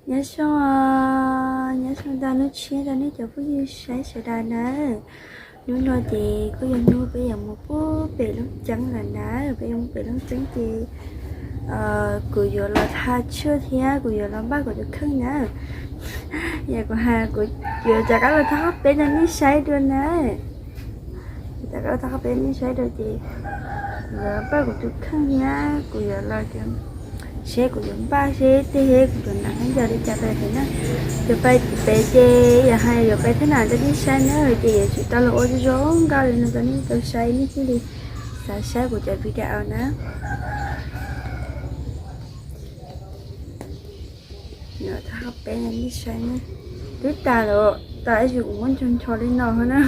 Nyob zoo, nyob zoo tag nub tshiab rau nej cov phooj ywg saib sawv daws nawb. Hnub no ces kuj yog hnub peb yuav mus pub pem Looj Ceeb lawm nawb, peb yuav mus pem Looj Ceeb ces kuv yuav los tha tshuaj thiab kuv yuav los npaj kuv tus kheej nawb. Yog kuv hais kuv yuav rov qab los tha qhov peb rau nej saib dua nawb. Rov qab los tha qhov peb rau nej saib dua ces kuv yuav npaj kuv tus kheej thiab kuv yuav los seb kuv yuav npaj seb tej kuv yuav nram khaub ncaws li cas pais pem na. Yuav pais pem ces yog hais yuav pais thab nam rau nej saib na ces yuav tsum tau los ua zoo nkauj li no rau nej tau saib, nej thiaj li xav saib kuv cov video na. Yuav tha qhov peb rau nej saib na. Twb tas lawm, tas ib tsam kuv muab ncho ncho li no na.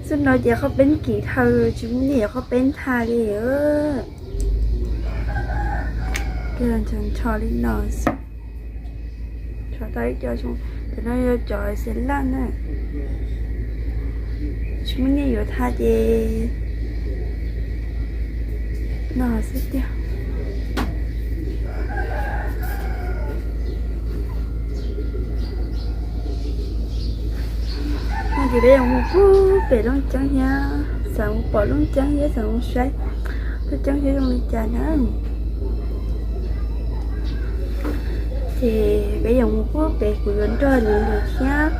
Xub no ces qhov peb kim dhau tsis muaj nyiaj yuav qhov peb tha li. Ncho ncho li no xwb. Tso tau ib co zoo, cov no yog cov xev laj na. Tsis muaj nyiaj yuav tha ces no xwb tiag. No ces peb yuav mus pub pem Looj Ceeb thiab, xav mus pom Looj Ceeb thiab xav mus saib Looj Ceeb thiab zoo li cas na. Ces peb yuav mus pub pem, kuv yuav nrog Lis Lis thiab,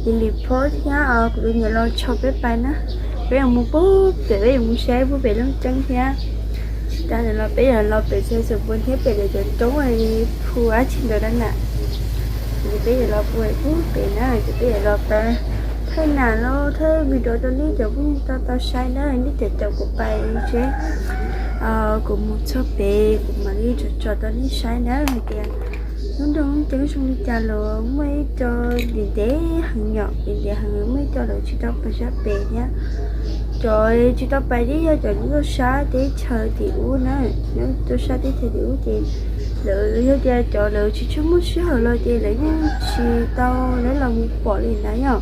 Lis Lis Phob thiab kuv tus niam los tso peb pais na. Peb yuav mus pub pem, peb yuav mus saib pub pem Looj Ceeb thiab. Tsis tas ntawd los peb yuav los pem Xais Xus Npuas thiab pem lawv cov roob phu dab tsi ntawd na. Ces peb yuav los pub pem na, ces peb yuav los pab thawj nam los thawj video rau nej cov phooj ywg tau tau saib na, nej caum caum kuv pais seb kuv mus txog pem kuv mam li tso tso rau nej saib na hais tias lub nroog Looj Ceeb zoo li cas los muaj ib co ntev ntev heev, yom, ntev ntev heev, muaj ib co lawv tsis tau pais sab pem thiab. Cov tsis tau pais thiab yog cov nyob rau sab teb chaws tim ub na, nyob rau sab teb chaws tim ub ces lawv yog tias cov lawv tsis tshua muaj sij hawm los ces lawv yeej tsis tau, lawv los mus pom li na yom.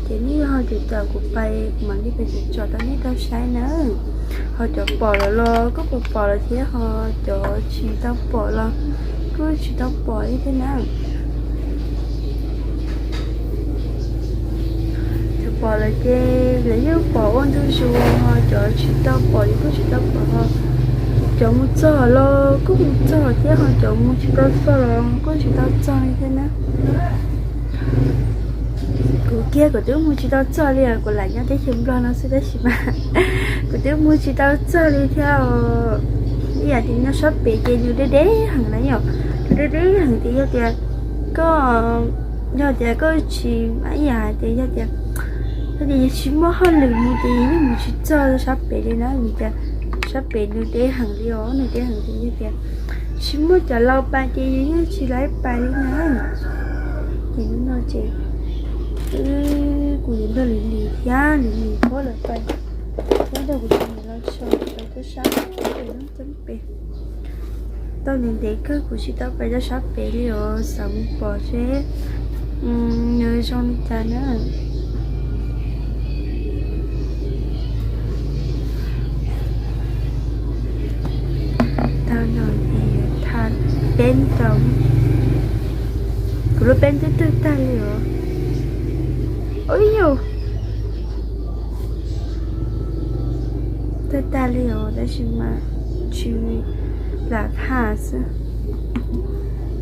Ces nej ho caum caum kuv pais, kuv mam li pais tso tso rau nej tau saib na. Ho cov pom lawm los kuj pom pom lawm thiab, ho cov tsis tau pom los kuj tsis tau pom li thiab na. Cov pom lawm ces lawv yeej pom ua ntu zus, ho cov tsis tau pom los kuj tsis tau pom, ho cov mus txog los kuj mus txog thiab, ho cov mus tsis tau txog los kuj tsis tau txog li thiab na. Kuv kiag kuv twb mus tsis tau txog li os, kuv lam nyob teb chaws Nplog no xwb tab sis mas kuv twb mus tsis tau txog li thiab os. Ib yam tias nyob sab pem ces nws deb deb heev na yom, nws deb deb heev tias yog tias koj, yog tias koj tsis, ib yam hais tias yog tias, yog tias yus tsis muaj hauj lwm mus ces yus yeej mus tsis txog sab pem li na, vim tias sab pem nws deb heev li os, nws deb heev tias yog tias tsis muaj cov laus pais ces yus yeej tsis laib pais li na. Ces hnub no ces kuv yuav nrog Lis Lis thiab Lis Lis Phob lawv pais, thiab nrog kuv tus niam los so pais rau sab pem, Looj Ceeb pem. Tau ntev ntev kawg kuv tsis tau pais rau sab pem li os, xav mus pom seb nws zoo li cas na. Tau no ces yuav tha peb rau, kuv lub peb twb tawg tag li os. Ua yus, tawg tag li os tab sis mas tsis lam tha xwb.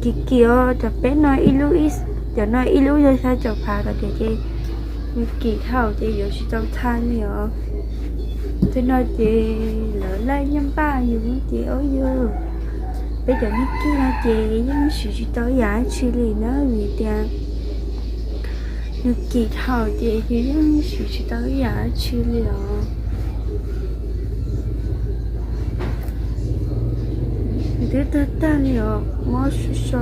Kim kim os, cov peb no ib lub, cov no ib lub yog xya caum phav tau tiag ces nws kim dhau ces yuav tsis tau tha li os. Tej no ces lawv laij nyiaj npaj yus ces ua yus, peb cov nyiaj kib no ces yeej siv tsis tau ib yam dab tsi li na vim tias nws kim dhau ces yus yeej siv tsis tau ib yam dab tsi li os. Nws twb tawg tag li os, mob so so.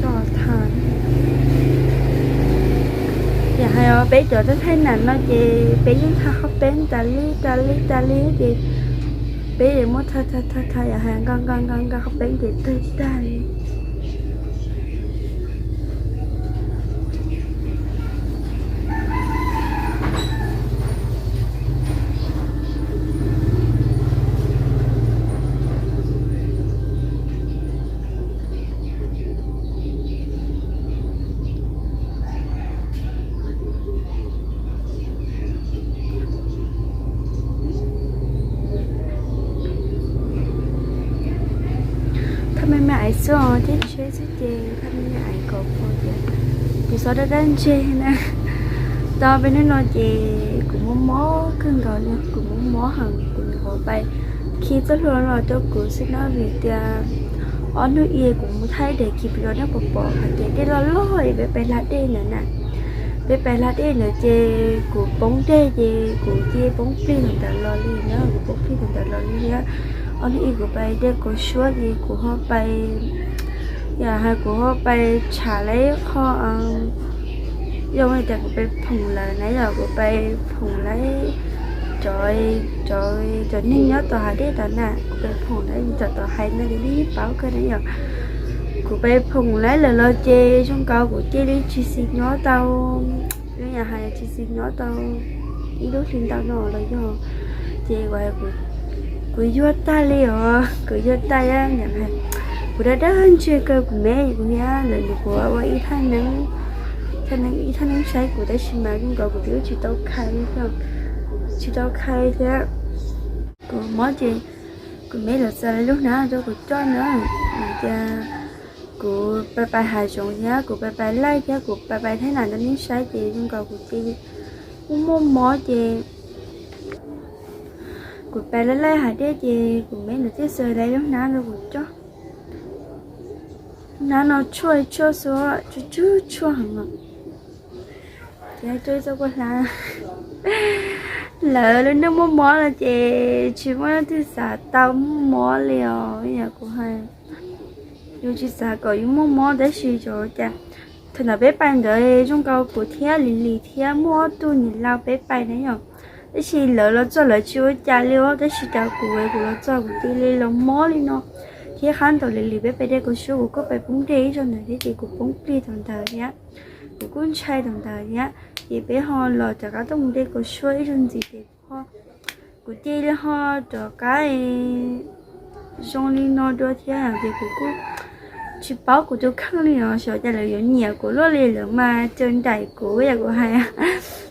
Toj tha. Yam hais os, peb cov thaij nam no ces peb yeej tha qhov peb tas li tas li tas li ces peb yuav muab tha tha tha tha, yam hais nqa nqa nqa nqa qhov peb ces tawg tag li. Me me aiv xwb os, thiab tsheb xwb ces tha me me aiv kom pom tias kuv xob dab dab ntseg na. Tau peb hnub no ces kuv mob mob kawg nkaus li, kuv mob mob heev, kuv nyuam qhuav pais khi txoj hlua los rau kuv xwb no vim tias ob hnub i kuv mus thaij daim clip los nej puas pom hais tias dej loj loj es peb pais hla dej ntawd na. Peb pais hla dej ntawd ces kuv poob dej ces kuv cia li poob plig thaum ntawd los li na, kuv poob plig thaum ntawd los li thiab. Ob hnub i kuv pais dej kaus suab ces kuv ho pais, yam hais kuv ho pais tsham lawv qho, yog li tias kuv pais phoom lawv na, yog kuv pais phoom lawv cov, cov, cov neeg nyob tom hav dej tod na, kuv pais phoom lawv tom, tom hais no ces nej paub kawg na yom. Kuv pais phoom lawv lawm los ces zoo nkaus kuv cia li tsis xis nyob tau, yam hais tsis xis nyob tau ib lub hli ntau no los yog, ces kuv yuag tag li os, kuv yuag tag, kuv dab dab ntseg kawg, kuv me kuv thiab lawv nws kuv ua ib thaj neeb, thaj neeb ib thaj neeb saib kuv tab sis mas zoo nkaus kuv twb tsis tau khai, tsis tau khai thiab. Kuv mob ces kuv me lawv xa lub hnab rau kuv coj na, tias kuv pais pais hav zoov thiab kuv pais pais laij thiab kuv pais pais thaij nam rau nej saib ces zoo nkaus kuv cia li muaj muaj mob ces kuv pais laij laij hav dej ces kuv me lawv thiaj xa lub hnab rau kuv coj. Hnab no tshuaj tshuaj xwb, tsw tsw tshuaj heev os. Ces coj ib txoj kua hlab, lawv lub neej muaj mob no ces tsis muaj leej twg xav tau muaj mob li os. Yog kuv hais, yus tsis xav kom yus muaj mob tab sis xyov cas thaum ntawd peb pais ntawd zoo nkaus kuv thiab Lis Lis thiab muaj ob tug niam laus peb pais na yom. Tab sis lawv los txog lawv tsis ua cas li os, tab sis cas kuv, kuv los txog kuv cia li los mob li no. Thiab qhab ntaus Lis Lis peb pais dej kaus suab kuv kuj pais poob dej ib zaug ntawd thiab ces kuv poob plig thaum ntawd thiab, kuv kuj ntshai thaum ntawd thiab. Ces peb ho los rov qab tuaj mus dej kaus suab ib zaug ntxiv ces kuv ho, kuv cia li ho rov qab zoo li no dua thiab ces kuv kuj tsis paub kuv tus kheej li os, xyov cas lawv yuav nyiam kuv luaj li. Lawv mas caw nraim kuv yam kuv hais,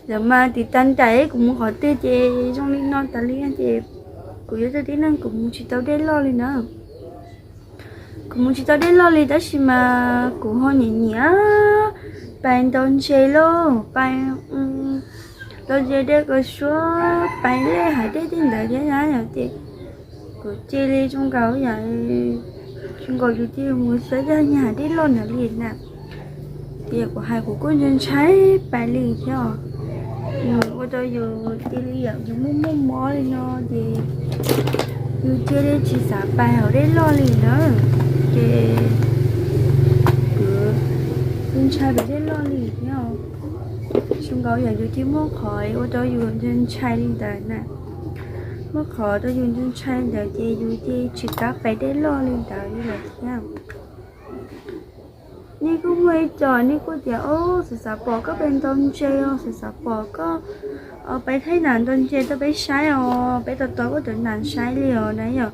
lawv mas tiv tas nraim kuv mus qhov twg ces zoo li no tas li ces kuv yog tus tib neeg kuv mus tsis tau dej loj li na. Kuv mus tsis tau dej loj li tab sis mas kuv ho nyiam nyiam pais ntaus ntses lauj, pais ntaus ntses dej kaus suab, pais lej hav dej tej ntawd thiab na yom. Ces kuv cia li zoo nkaus yam, zoo nkaus yus cia li mus xyov yog nyiag hav dej loj ntawd li na. Ces kuv hais kuv kuj ntshai ntshai pais li thiab os. Nws ua rau yus cia li yam yus muaj muaj mob li no ces yus cia li tsis xav pais hauv dej loj li na. Ces kuv ntshai pais dej loj li thiab os. Zoo nkaus yam yus cia muaj qhov ua rau yus ntshai ntshai li ntawd na. Muaj qhov rau yus ntshai ntshai ntawd ces yus cia li tsis kam pais dej loj li ntawd li lawm thiab. Nej kuj muaj ib co nej kuj tias, o, xav xav pom koj pais ntaus ntses os, xav xav pom koj pais thaij nam ntaus ntses rau peb saib os, peb tos tos koj cov nam saib li os na yom.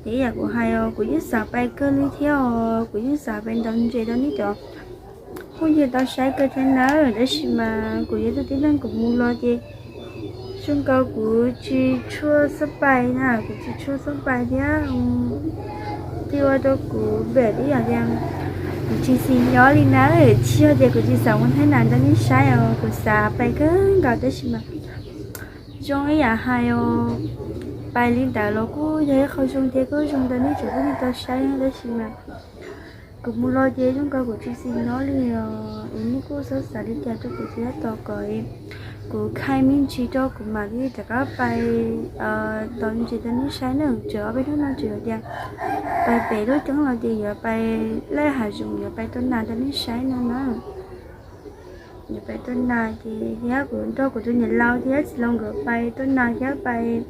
Ces ib yam kuv hais os, kuv yeej xav pais kawg li thiab os, kuv yeej xav pais ntaus ntses rau nej cov phooj ywg tau saib kawg thiab nawb, tab sis mas kuv yog tus tib neeg kuv mus los ces zoo nkaus kuv tsis tshua xub pais na, kuv tsis tshua xub pais thiab. Thiaj ua rau kuv npem ib yam tias kuv tsis xis nyob li na, tsis yog tias kuv tsis xav mus thaij nam rau nej saib os, kuv xav pais kawg nkaus tab sis mas zoo ib yam hais os, pais li ntawd los kuj yog ib qho zoo thiab kuj zoo rau nej tsoom phooj ywg tau saib tab sis mas kuv mus los ces zoo nkaus kuv tsis xis nyob li os. Es nej kuj xav xav li cas rau kuv thiab tos kom kuv khai me ntsis rau kuv mam li rov qab pais ntaus ntses rau nej saib na. Tseem ob peb hnub no tseem hais tias pais pem lub ceeb los ces yuav pais laij hav zoov yuav pais tua nas rau nej saib no na. Yuav pais tua nas ces thiab kuv nrog kuv tus niam laus thiab txiv laus nkawd pais tua nas thiab pais,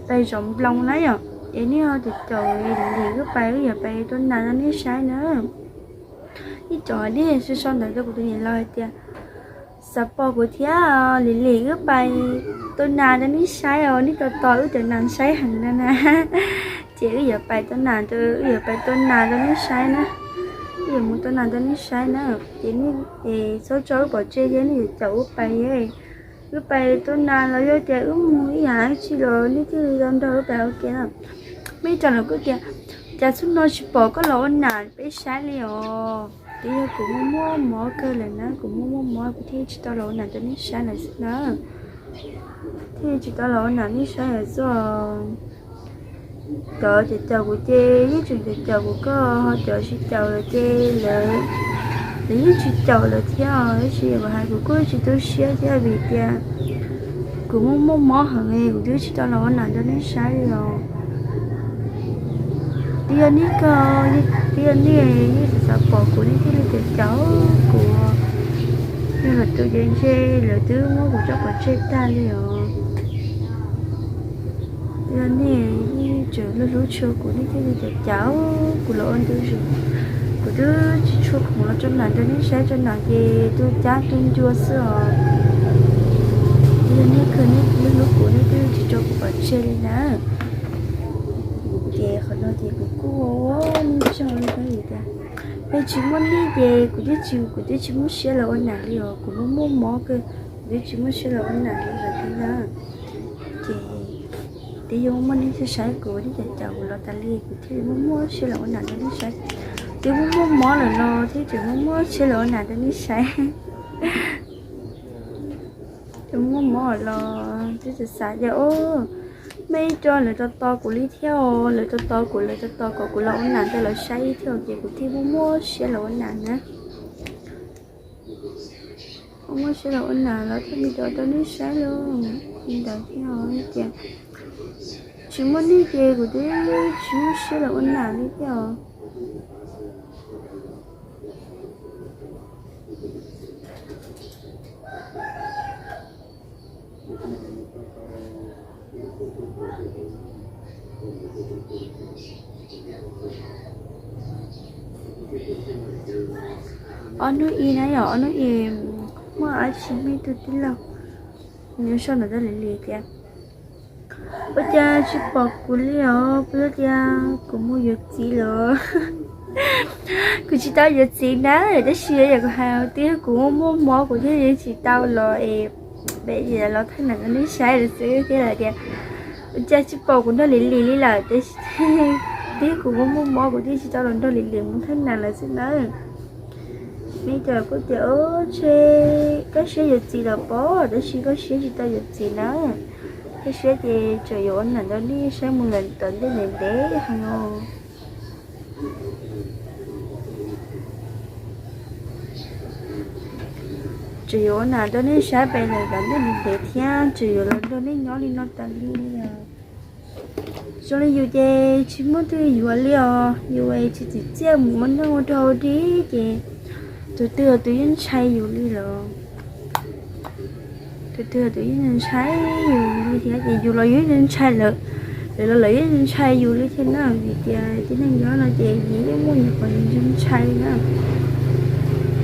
pais zov nploos na yom. Es nej ho caum caum Lis Lis wb pais, wb yuav pais tua nas rau nej saib na. Ib co nej sau sau ntawv rau kuv tus niam laus hais tias xav pom kuv thiab Lis Lis wb pais tua nas rau nej saib os, nej tos tos wb cov nas saib heev no na. Ces wb yuav pais tua nas, wb yuav pais tua nas rau nej saib na. Wb yuav mus tua nas rau nej saib na. Ces nej txhob tso wb pov tseg thiab, nej yuav caum wb pais, wb pais tua nas los yog tias wb mus ib yam dab tsi los nej thiaj li tau nrog wb pais ua ke na. Muaj ib co lawv kuj tias Cas txhua no tsis pom koj los ua nam peb saib li os? Twb yog kuv muaj muaj mob kawg lawm na, kuv muaj muaj mob kuv thiaj tsis tau los ua nam rau nej saib lawm xwb na. Thiaj tsis tau los ua nam nej saib lawm xwb os. Cov caum caum kuv ces yeej tseem caum caum kuv, koj ho cov tsis caum lawm ces lawv, lawv yeej tsis caum lawm thiab os. Tab sis kuv hais kuv kuj tsis tu siab thiab vim tias kuv muaj muaj mob heev, kuv twb tsis tau los ua nam rau nej saib li os. Twb yog nej kawg, twb yog nej yeej xav xav pom kuv nej thiaj li caum caum kuv. Yog lawv tus ces ntshe lawv twb muab kuv tso pov tseg tag li os. Twb yog nej yeej tseem hlub hlub tshua kuv nej thiaj li caum caum kuv los ua ntu zus. Kuv twb tsis tshua khoom los tso nam rau nej saib, tso nam ces tu cab tu ncua xwb os. Twb yog nej kawg, nej hlub hlub kuv nej twb tsis tso kuv pov tseg li na. Ces qhov no ces kuv kuj ua ua nej tsaug li thiab vim tias peb tsis muaj nej ces kuv twb tsis, kuv twb tsis muaj siab los ua nam li os. Kuv muaj muaj mob kawg, kuv twb tsis muaj siab los ua nam li lawm thiab na. Ces twb yog muaj nej saib saib kuv, nej caum caum kuv los tas li kuv thiaj li muaj muaj siab los ua nam rau nej saib. Twb muaj muaj mob lawm los thiab tseem muaj muaj siab los ua nam rau nej saib. Twb muaj mob los twb xav xav tias, o, mej ib co lawv tos tos kuv li thiab os, lawv tos tos kuv, lawv tos tos kom kuv los ua nam rau lawv saib thiab ces kuv thiaj muaj muaj siab los ua nam na. Muaj muaj siab los ua nam los thiaj li los rau nej saib lauj. Li ntawd thiab os, tias tsis muaj nej ces kuv twb tsis muaj siab los ua nam li thiab os. Ob hnub i na yom, ob hnub i muaj dab tsi me tug tij laug nws sau ntawv rau Lis Lis tias, ua cas tsis pom kuv li os, puas yog tias kuv mus yuav txiv lawm? Kuv tsis tau yuav txiv na, tab sis yam kuv hais twb yog kuv muaj muaj mob kuv thiaj li tsis tau los es, pem los thaj nam rau nej saib lawm xwb thiab lawm tias, ua cas tsis pom kuv nrog Lis Lis li lawm, twb yog kuv muaj muaj mob kuv thiaj tsis tau los nrog Lis Lis mus thaj nam lawm xwb na. Nej cov kuj tias, ntshe koj siab yuav txiv lawm pob, tab sis koj siab tsis tau yuav txiv na. Koj siab ces tseem yuav ua nam rau nej saib mus lawm tom ntej ntev ntev heev os. Tseem yuav ua nam rau nej saib pem lawm tom ntej ntev ntev thiab tseem yuav los nrog nej nyob li no tas li os. Zoo li yus ces tsis muaj twg yuav li os, yus tsis txim txiaj mus ua neej ua rau dib ces tus twg tus yeej ntshai yus li los. Tus twg tus yeej ntshai yus li thiab ces yus los yus yeej ntshai lawv, lawv los lawv yeej ntshai yus li thiab na. Vim tias tib neeg nyob no ces yeej muaj nyias qhov nyias ntshai na.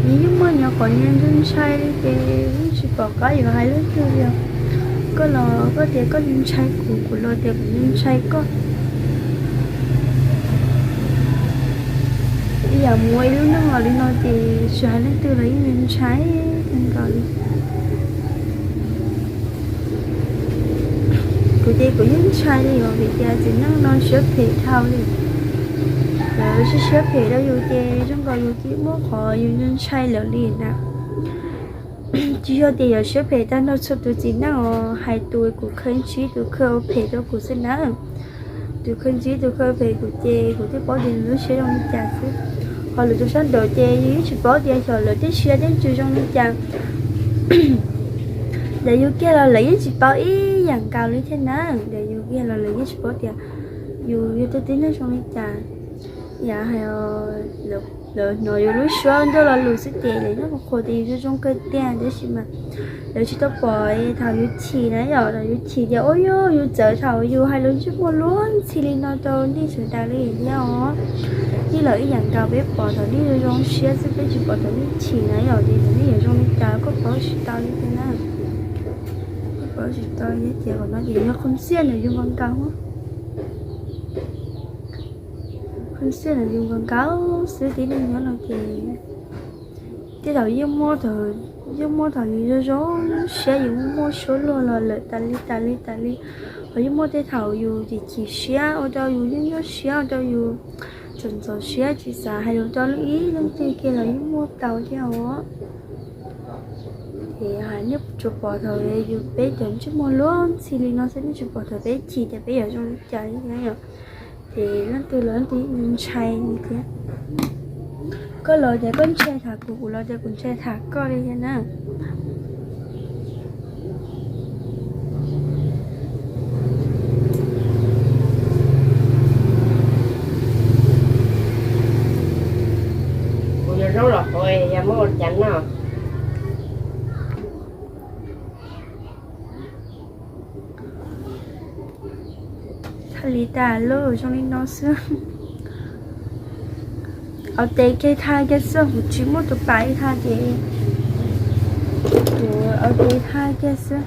Yeej muaj nyias qhov nyias ntshai li ces yeej tsis pom qab yuav hais leej twg li. Koj los koj tias koj ntshai kuv, kuv los tias kuv ntshai koj. Ib yam muaj ib lub neej los li no ces tsis hais leej twg los yeej ntshai kawg nkaus li. Kuv ces kuv yeej ntshai li os, vim tias txiv neej no siab phem dhau li. Lawv siab siab phem rau yus ces zoo nkaus yus tsis muaj qhov yus ntshai lawv li na. Tsis yog tias yuav siab phem tag nrho txhua tus txiv neej os, hais tus kuv khaws ntsib tus khaws ua phem rau kuv xwb na. Tus khaws ntsib tus khaws phem kuv ces kuv thiaj paub tias nws lub siab zoo li cas xwb. Ho lwm tus sab nraud ces yus yeej tsis paub tias xyov lawv tej siab tej ntsws zoo li cas. Ntawm yus kiag los lawv yeej tsis paub ib yam nkaus li thiab na. Ntawm yus kiag los lawv yeej tsis paub tias yus yog tus tib neeg zoo li cas. Yam hais lawv hnov yus lub suab ntuj lo lus xwb ces lawv yeej qhuas tias yus zoo zoo kawg tiag, tab sis mas lawv tsis tau pom thaum yus chim na yom, thaum yus chim tias ua yog yus txawm thaum yus hais lus ntsej muag luag ntxhi li no rau nej sawv daws li thiab os. Nej los ib yam nkaus, peb pom thaum nej zoo zoo siab xwb, peb tsis pom thaum nej chim na yom, ces thaum nej yuav zoo li cas koj paub tsis tau li thiab na. Koj paub tsis tau li ces qhov no ces yog qhov xiaj ntawm yus nkaus nkaus. Qhov xiaj ntawm yus nkaus nkaus xwb, tib neeg nyob no ces tej zaum yeej muaj thaum Yeej muaj thaum yus zoo zoo siab yus muaj suab luag los lawm tas li tas li tas li, ho yeej muaj tej thaum yus chim chim siab ua rau yus nyuaj nyuaj siab ua rau yus txom txom siab tsis xav hais lus rau leej ib leej twg kiag los yeej muaj tau thiab os. Ces hais nej tsuas pom thaum yus peb cov ntsej muag luag ntxhi li no xwb, nej tsis pom thaum peb chim ces peb yuav zoo li cas li thiab yom. Ces leej twg los leej twg ntshai li thiab. Koj los ces koj ntshai tham kuv, kuv los ces kuv ntshai tham koj li thiab na. Kuv yuav zaub los qhauv, yog muab ua cas noj? Thaj li tas lauj, zoo li no xwb. Au tes kiag thaj kiag xwb, kuv tsis muaj tus pam li thaj ces kuv au tes thaj kiag xwb.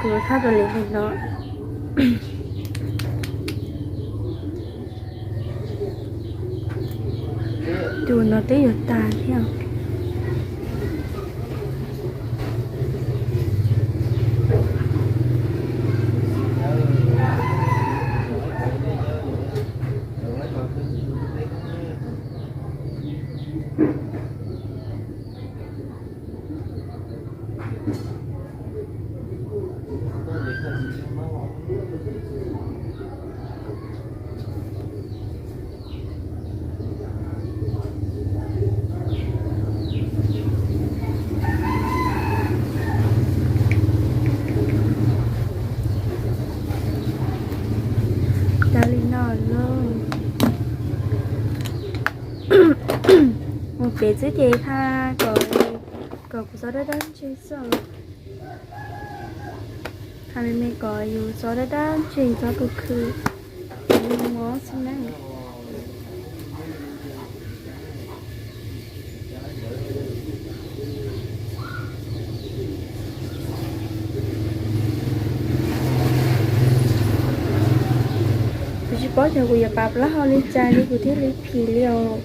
Kuv thaj tus li no. Tus no twb yuav tas thiab. Tas li no lauj. Mus pem xwb ces thaj kom, kom kuv txhob dab dab ntseg xwb. Thaj me me kom yus txhob dab dab ntseg txhob khwv khwv, mob xwb na. Kuv tsis paub xyov kuv yuav pav plaub hau li cas li kuv thiaj li phim li os.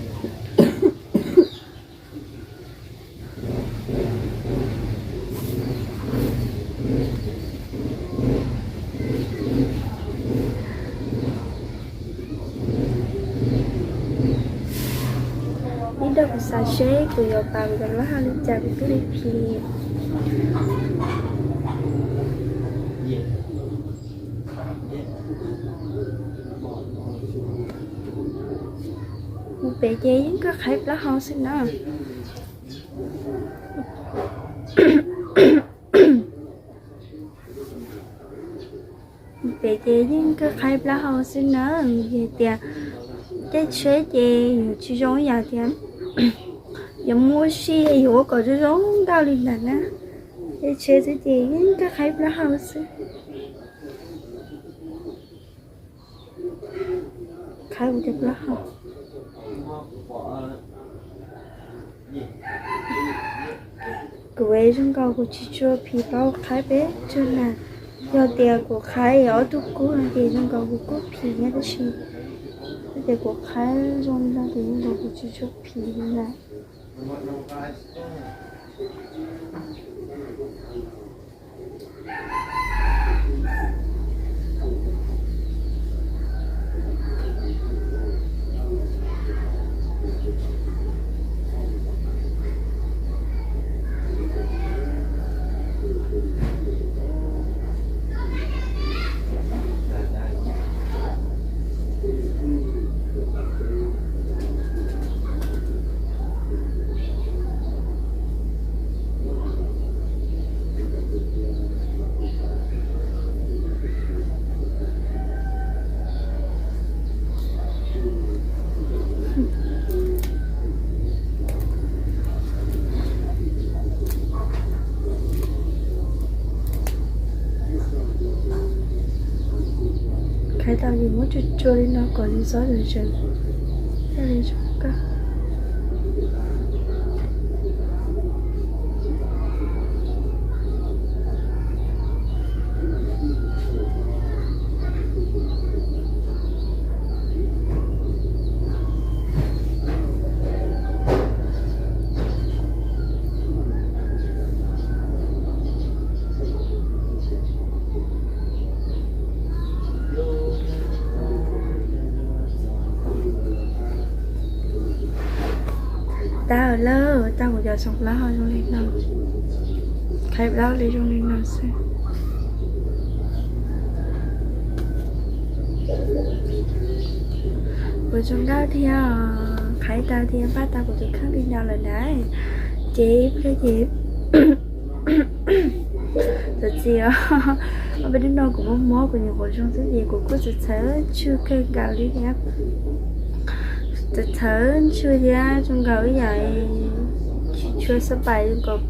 Ib nrab kuv xav seb kuv yuav pav kuv cov plaub hau li cas kuv thiaj li phim. Mus pem ces yeej kawg qhaib plaub hau xwb na. Pem ces yeej kawg qhaib plaub hau xwb na, yog tias caij tsheb ces yuav tsis zoo ib yam tias yuav muab sij yuav ua kom zoo zoo nkauj li ntawd na. Caij tsheb xwb ces yeej kawg qhaib plaub hau xwb. Qhaib kuv cov plaub hau. Kuv zoo nkaus kuv tsis tshua phim tau qhaib peb tsag na. Yog tias kuv qhaib ob tug kub no ces zoo nkaus kuv kuj phim thiab tab sis yog tias kuv qhaib zoo li no ces zoo nkaus kuv tsis tshua phim li na. Qhaib tau ces muab tsuag tsuag li no kom nws xob zom zaws thiaj li zoo nkauj. Tau lawm, tau kuv cov xoom plaub ho zoo li no, qhaib plaub li zoo li no xwb. Kuv zoo nkauj thiab, qhaib tau thiab npaj tau kuv tus kheej li no lawm na. Ces ib pliag ces txawm txiv os, ob peb hnub no kuv mob mob kuv nyuam qhuav zoo xwb ces kuv kuj txawm txhawv ntshua kawg nkaus li thiab. Txawm txhawv ntshua thiab zoo nkaus ib yam tsis tshua xab pais zoo nkaus.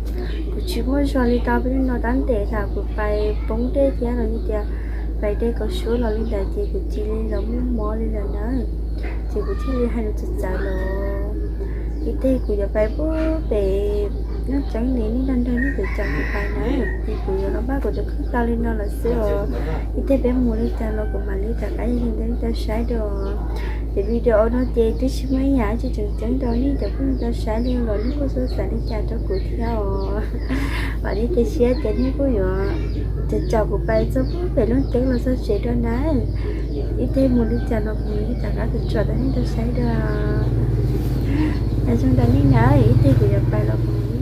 Kuv tsis muaj zog li tau peb hnub no tab ntes thaum kuv pais poob dej thiab los yog tias pais de kaus suab los li ntawd ces kuv cia li los muaj mob li lawm na. Ces kuv thiaj li hais lus txawv txawv los. Ib teg kuv yuav pais pub pem Looj Ceeb li nej nrog nrog nej pem caum kuv pais na. Ces kuv yuav los npaj kuv tus kheej tau li no lawm xwb os. Ib teg peb mus li cas los kuv mam li rov qab yog li ntawd rau nej tau saib dua. Ces video no ces twb tsis muaj ib yam tseem ceeb rau nej cov phooj ywg tau saib li los nej kuj xav li cas rau kuv thiab os. Vam thiab cia siab tias nej kuj yuav caum kuv pais txog pem Looj Ceeb los txog tsev dua na. Ib teg mus li cas los kuv mam li rov qab tsom rau nej tau saib dua. Nyob zoo rau nej na, ib teg kuv yuav pais los kuv mam